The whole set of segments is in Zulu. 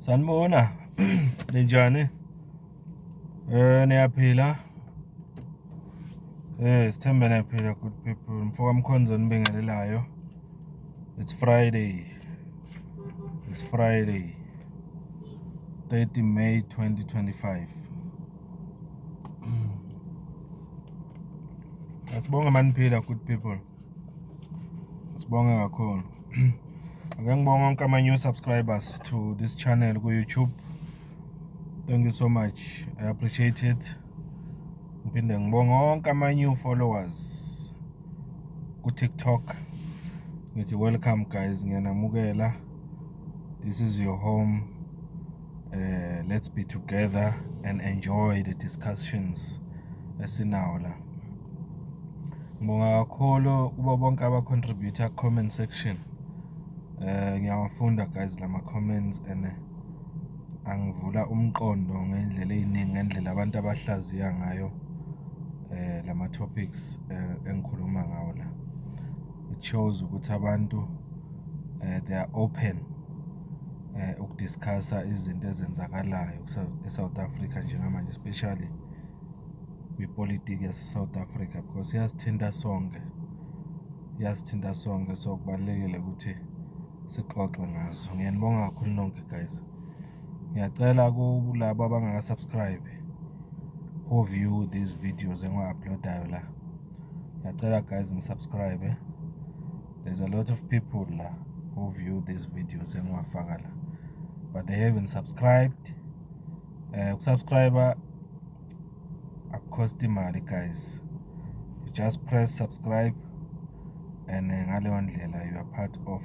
Sanibona, ninjani? Niyaphila? Sithembe niyaphila, good people. Mfoka Mkhonzo nibingelelayo. It's Friday. It's Friday. 30 May 2025. Asibonge maniphila, good people. Sibonge kakhulu. Ake ngibonge wonke ama-new subscribers to this channel ku-YouTube. Thank you so much. I appreciate it. Ngiphinde ngibonge wonke ama-new followers ku-TikTok. Ngithi welcome guys, ngiyanamukela. This is your home. Let's be together and enjoy the discussions esinawo la. Ngibonga kakhulu kubo bonke aba-contribute comment section. Ngiyawafunda guys lama comments and angivula umqondo ngendlela eziningi, ngendlela abantu abahlaziya ngayo lama topics engikhuluma ngawo la. It shows ukuthi abantu they are open ukudiscussa izinto ezenzakalayo e-South Africa njengamanje, especially kwipolitiki yase-South Africa, because iyasithinta sonke, iyasithinta sonke, so kubalulekile ukuthi sixoxe ngazo. Ngiyanibonga kakhulu nonke guys. Ngiyacela kulabo abangaka-subscribe who view these videos engiwa-uploadayo la, ngiyacela guys, ni-subscribe. There's a lot of people la who view these videos engiwafaka la, but they haven't subscribed. Ukusubscribe akucost imali guys. You just press subscribe and ngaleyo ndlela you are part of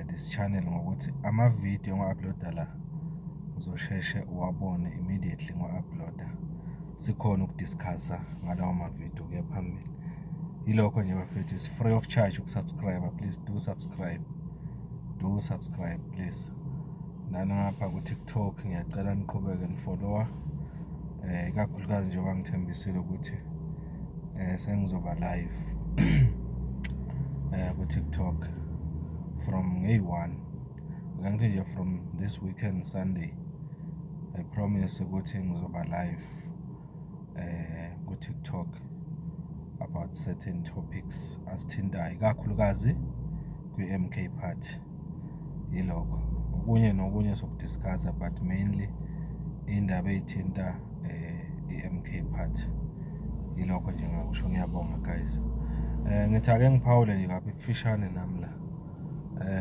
this channel, ngokuthi ama-video engiwa-uploada la uzosheshe uwabone immediately ngiwa-uploada, sikhona ukudiscussa ngalawo mavidiyo kuya phambili. Yilokho nje bafethu, it's free of charge ukusubscribe. Please do subscribe, do subscribe please. Nangapha ku-TikTok ngiyacela niqhubeke nifollowa, ikakhulukazi njengoba ngithembisile ukuthi sengizoba live ku-TikTok from ngeyi-1, ake ngithi nje from this weekend Sunday. I promise ukuthi ngizoba live ku-TikTok about certain topics asithintayo, ikakhulukazi kwi-MK Party. Yilokho, okunye nokunye sokudiscussa, but mainly indaba ey'thinta i-MK Party. Yilokho nje engingakusho, ngiyabonga guys. Ngithi ake ngiphawule nje kabi kufishane nami la.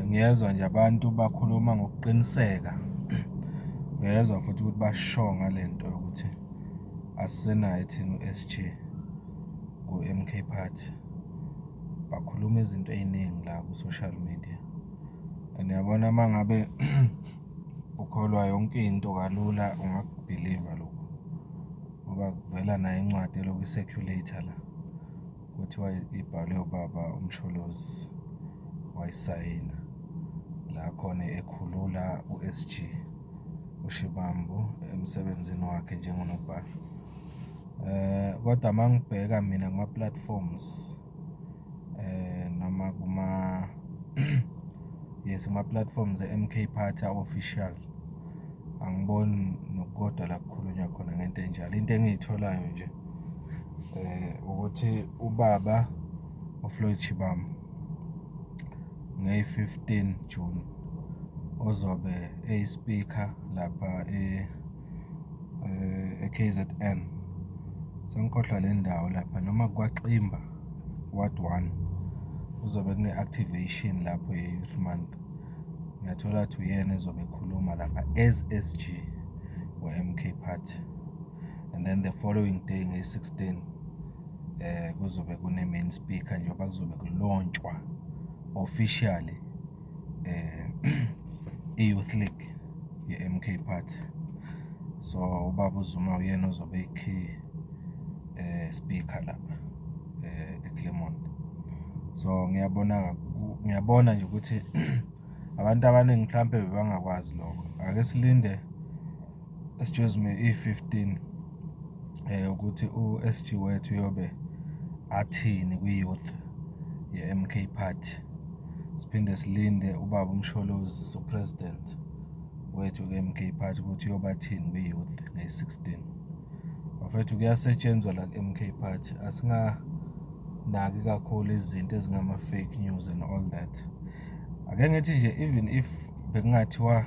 Ngiyezwa nje abantu bakhuluma ngokuqiniseka, ngiyezwa futhi ukuthi basho ngale nto yokuthi asisenaye thina u-S_G ku-M_K Party. Bakhuluma izinto ey'ningi la ku-social media and uyabona, uma ngabe ukholwa yonke into kalula, ungakubhiliva lokhu, ngoba kuvela nayo incwadi elokhu i-circulate-a la, kuthiwa ibhalwe ubaba uMsholozi, wayisayina la khona ekhulula u-S_G uShivambu emsebenzini wakhe njengonobhala. Kodwa uma ngibheka mina kuma-platforms noma kuma, yes, kuma-platforms e-M_K Party a-official, angiboni nokukodwa la kukhulunywa khona ngento enjalo. Into engiyitholayo nje ukuthi ubaba uFloyd Shivambu ngeyi-15 June ozobe eyi-speaker lapha e-KZN, sengikhohlwa le ndawo lapha, noma kwaXimba Ward 1, kuzobe kune-activation lapho ye-Youth Month. Ngiyathola ukuthi uyena ezobe ekhuluma lapha as S_G we-M_K Party, and then the following day ngeyi-16 kuzobe kune-main speaker, njengoba kuzobe ku-launch-wa officially i-Youth League ye-M_K Party. So ubaba uZuma uyena ozobe eyi-key speaker lapha eClermont. So ngiyabona, ngiyabona nje ukuthi abantu abaningi mhlampe bebangakwazi lokho. Ake silinde, excuse me, i-15 ukuthi u-S_G wethu uyobe athini kwi-youth ye-M_K Party. Siphinde silinde ubaba uMsholozi, upresident. wethu ku-M_K Party ukuthi uyobathini kwi-youth ngeyi-16. Bafowethu, kuyasetshenzwa la ku-M_K Party, asinganaki kakhulu izinto ezingama-fake news and all that. Ake ngithi nje, even if bekungathiwa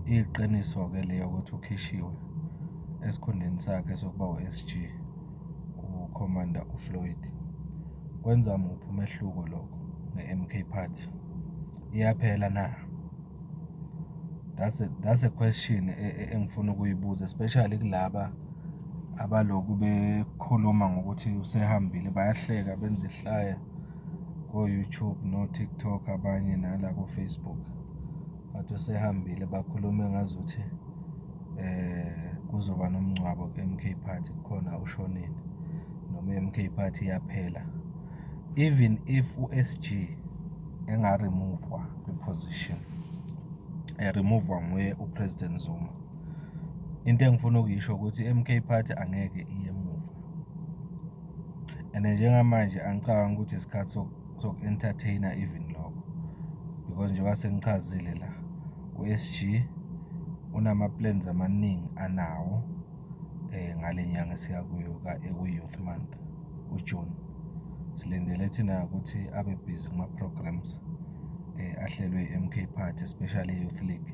iyiqiniso-ke le yokuthi ukhishiwe esikhundleni sakhe sokuba u-S_G, u-Commander uFloyd, kwenza muphi umehluko lokho nge-M_K Party? Iyaphela na? That's a question engifuna ukuyibuza, especially kulaba abaloku bekhuluma ngokuthi usehambile, bayahleka, benza ihlaya ko-YouTube no-TikTok, abanye nala ko-Facebook. Bathi usehambile, bakhuluma engazuthi kuzoba nomngcwabo ku-M_K Party, kukhona oshonile, noma i-M_K Party iyaphela. Even if u-S_G enga-remove-wa kwi-position, e-remove-wa nguye u-President Zuma, into engifuna ukuyisho ukuthi i-M_K Party angeke iye emuva. And njengamanje angicabangi ukuthi isikhathi soku-entertain-a even lokho, because njengoba sengichazile la, u-S_G unama-plans amaningi anawo ngale nyanga esiya kuyo ekuyi-Youth Month, uJune. Silindele thina ukuthi abe busy kuma-programs ahlelwe i-M_K Party, especially i-Youth League.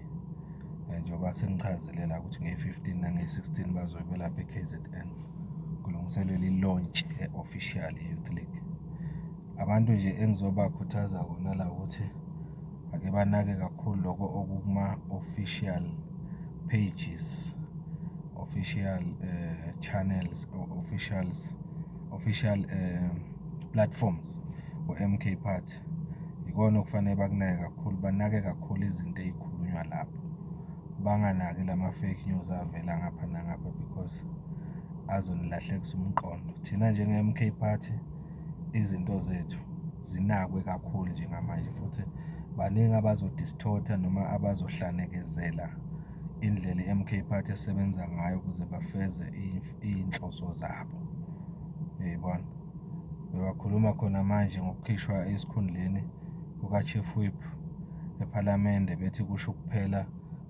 Njengoba sengichazile la ukuthi ngeyi-15 nangeyi-16 bazobe belapha e-K_Z_N, kulungiselelwa i-launch e-official ye-Youth League. Abantu nje engizobakhuthaza kona la ukuthi ake banake kakhulu loko okukuma-official pages, official channels or official platforms we-M_K Party. Ikona okufanele bakunake kakhulu, banake kakhulu izinto ey'khulunywa lapho. Banganaki lama-fake news avela ngapha nangapha because azonilahlekisa umqondo. Thina njenge-M_K Party, izinto zethu zinakwe kakhulu njengamanje, futhi baningi abazo-distort-a noma abazohlanekezela indlela i-M_K Party esebenza ngayo ukuze bafeze iy'nhloso zabo, uyayibona? Bebakhuluma khona manje ngokukhishwa esikhundleni kuka-Chief Whip ephalamende, bethi kusho ukuphela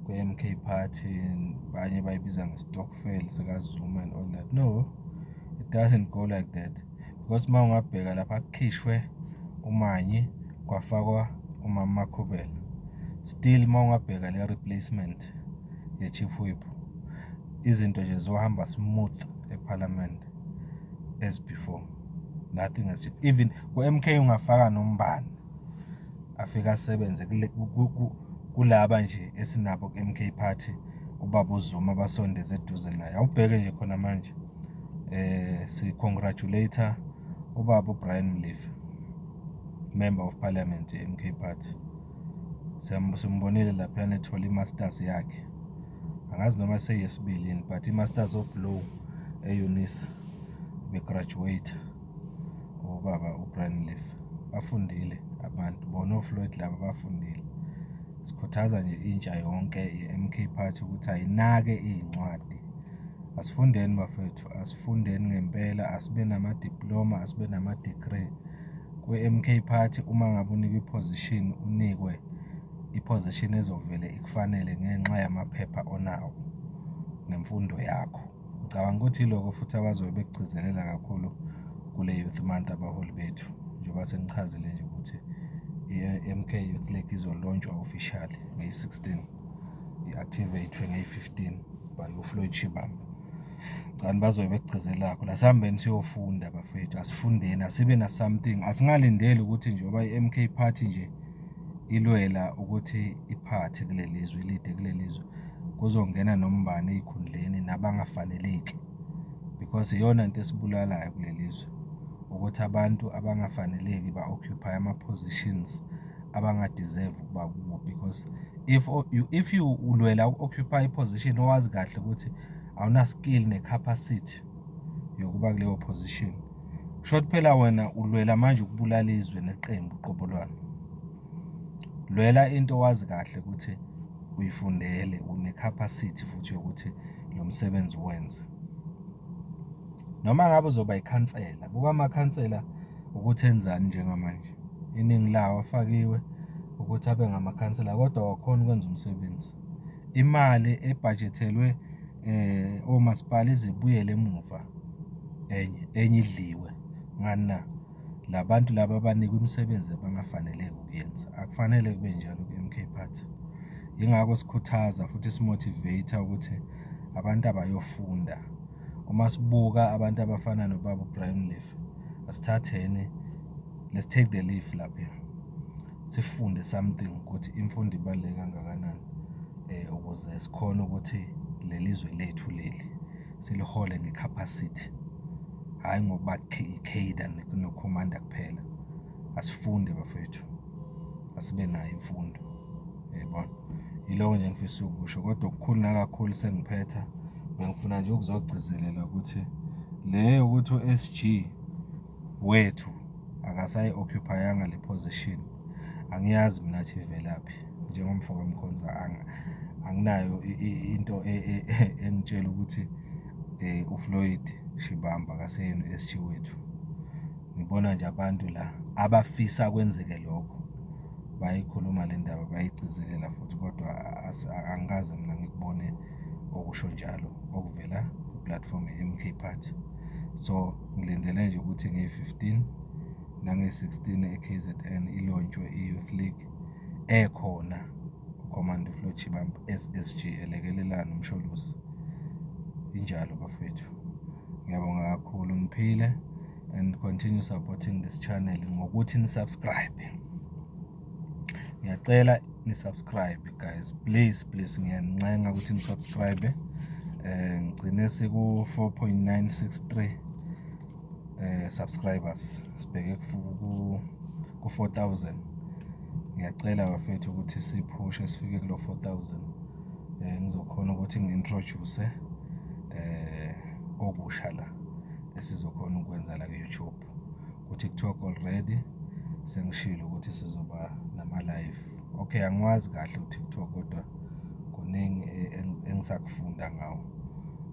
kwe-M_K Party, abanye bayibiza nge-stokvel sikaZuma and all that. No, it doesn't go like that, because uma ungabheka lapha kukhishwe uManyi, kwafakwa uMama Makhubela. Still, uma ungabheka le replacement ye-Chief Whip, izinto nje zizohamba smooth ephalamende as before. Nothing has changed. Even ku-M_K ungafaka nombani afike asebenze kulaba nje esinabo ku-M_K Party, ubaba uZuma abasondeze eduze naye. Awubheke nje khona manje, si-congratulate-a ubaba uBrian Molefe, Member of Parliament ye-M_K Party. Simbonile laphayana ethola i-masters yakhe. Angazi noma seyesibili yini, but i-Masters of Law e-UNISA, be-graduate ubaba uBrian Molefe. Bafundile abantu, bona o-Floyd laba bafundile. Sikhuthaza nje intsha yonke ye-M_K Party ukuthi ayinake iy'ncwadi. Asifundeni bafowethu, asifundeni ngempela, asibe nama-diploma, asibe nama-degree. Kwi-M_K Party, uma ngabe unikwa i-position, unikwe i-position ezovele ikufanele ngenxa yamaphepha onawo nemfundo yakho. Ngicabanga ukuthi yiloko futhi abazobe bekugcizelela kakhulu kule Youth Month abaholi bethu, njengoba sengichazile nje ukuthi i-M_K Youth League izo-launch-wa officially ngeyi-16, i-activate-we ngeyi-15 by uFloyd Shivambu. Ngicabanga bazobe bekugcizelela kakhulu. Asihambeni siyofunda bafowethu, asifundeni, asibe na-something. Asingalindeli ukuthi njengoba i-M_K Party nje ilwela ukuthi iphathe kuleli zwe, i-lead-e kuleli zwe, kuzongena nombani ey'khundleni nabangafaneleki, because iyona nto esibulalayo kuleli zwe, ukuthi abantu abangafaneleki ba-occupy-a ama-positions abanga-deserve ukuba kuwo. Because if you ulwela uku-occupy i-position owazi kahle ukuthi awuna-skill ne-capacity yokuba kuleyo position, kusho ukuthi phela wena ulwela manje ukubulala izwe neqembu qobo lwalo. Lwela into owazi kahle ukuthi uyifundele, une-capacity futhi yokuthi lo msebenzi uwenze. Noma ngabe uzoba ikhansela, buka amakhansela ukuthi enzani njengamanje. Iningi lawo afakiwe ukuthi abe ngamakhansela, kodwa awakhoni ukwenza umsebenzi. Imali ebhajethelwe omasipala ize ibuyele emuva enye, enye idliwe. Ngani na? La bantu laba banikwa imisebenzi abangafaneleki ukuyenza. Akufanele kube njalo kwi-MK Party. Yingakho sikhuthaza futhi si-motivate-a ukuthi abantu abayofunda. Uma sibuka abantu abafana nobaba u-Brian Molefe, asithatheni, let's take the leaf laphuya. Sifunde something ukuthi imfundo ibaluleke kangakanani ukuze sikhone ukuthi leli zwe lethu leli silihole nge-capacity, hhayi ngokuba i-cadre nokhomanda kuphela. Asifunde bafowethu, asibe nayo imfundo, uyayibona? Yiloko nje engifisa ukukusho, kodwa okukhulu nakakhulu sengiphetha, bengifuna nje ukuzogcizelela ukuthi le yokuthi u-S_G wethu akasayi-occupy-anga le position, angiyazi mina ukuthi ivelaphi. Njengomfo kaMkhonza anginayo into engitshela ukuthi uFloyd Shivambu akaseyena u-S_G wethu. Ngibona nje abantu la abafisa kwenzeke lokho, bayayikhuluma le ndaba, bayayigcizelela futhi, kodwa angikaze mina ngikubone okusho njalo okuvela kwi-platform ye-M_K Party. So, ngilindele nje ukuthi ngeyi-15 nangeyi-16 e-K_Z_N i-launch-we i-Youth League ekhona uCommander Floyd Shivambu as S_G elekelelana noMsholozi. Injalo bafowethu. Ngiyabonga kakhulu, niphile and continue supporting this channel ngokuthi ni-subscribe. Ngiyacela ni-subscribe guys, please, please, ngiyanincenga ukuthi ni-subscribe. Ngigcine siku 4.963 subscribers, sibheke ku 4000. Ngiyacela bafethu ukuthi siphushe sifike kulo 4000, ngizokhona ukuthi ngi-introduce okusha la esizokhona ukwenza la ku-YouTube. Ku-TikTok already sengishilo ukuthi sizoba nama-live. Okay, angiwazi kahle u-TikTok, kodwa kuningi engisakufunda ngawo.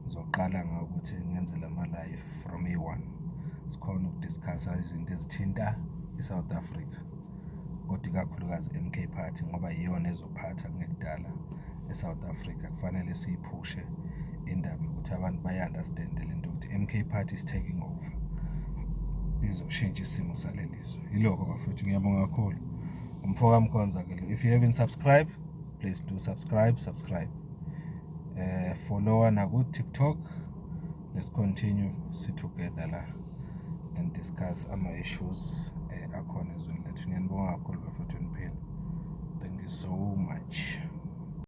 Ngizoqala ngawo ukuthi ngenze lama-live from eyi-1, sikhone uku-discuss-a izinto ezithinta i-South Africa, kodwa ikakhulukazi i-M_K Party, ngoba iyona ezophatha kungekudala e-South Africa. Kufanele siyiphushe indaba yokuthi abantu bayi-understand-e le nto yokuthi i-M_K Party is taking over, izoshintsha isimo saleli zwe. Yilokho bafowethu, ngiyabonga kakhulu. Umfo kaMkhonza-ke lo. If you haven't subscribed, please do subscribe, subscribe. Follow naku-TikTok. Let's continue sit together la and discuss ama-issues akhona ezweni lethu. Ngiyanibonga kakhulu bafowethu, niphile. Thank you so much.